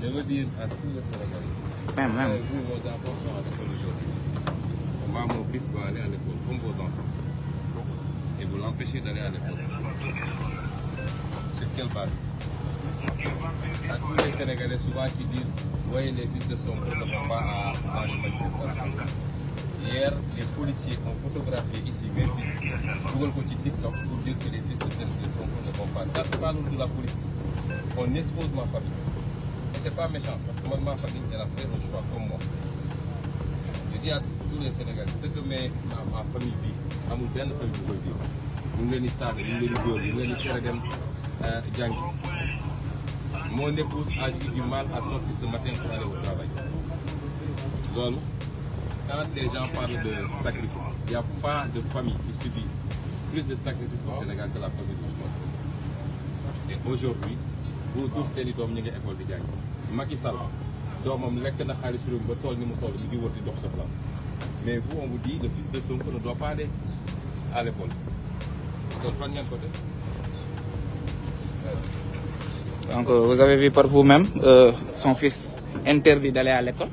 Je veux dire à tous les Sénégalais. Même. Vous, vos enfants sont à l'école aujourd'hui. Moi, mon fils va aller à l'école comme vos enfants. Et vous l'empêchez d'aller à l'école. Sur quelle base? À tous les Sénégalais souvent qui disent voyez les fils de Sonko ne vont pas à une manifestation. Hier, les policiers ont photographié ici mes fils Google ko ci TikTok pour dire que les fils de Sonko ne vont pas. Ça, c'est pas nous de la police. On expose ma famille. Et c'est pas méchant parce que moi, ma famille, elle a fait un choix comme moi. Je dis à tous les Sénégalais, ce que ma famille vit, amul benn famille bu koy vivre. Ñu ngi leen di saaga, ñu ngi leen di dóor, ñu ngi leen di tere dem jàngi. Mon épouse a eu du mal à sortir ce matin pour aller au travail. Donc, quand les gens parlent de sacrifice, il n'y a pas de famille qui subit plus de sacrifices au Sénégal que la famille de Ousmane Sonko. Et aujourd'hui, vous tous seeni doom ñu ngi école di jàng. Macky Sall doomam lekk na xaalis réew mi ba tool ni mu toll mi ngi wër di dox soxla. Mais vous, on vous dit le fils de Sonko ne doit pas aller à l'école. Donc fan ngeen ko def. Donc vous avez vu par vous-même son fils interdit d'aller à l'école.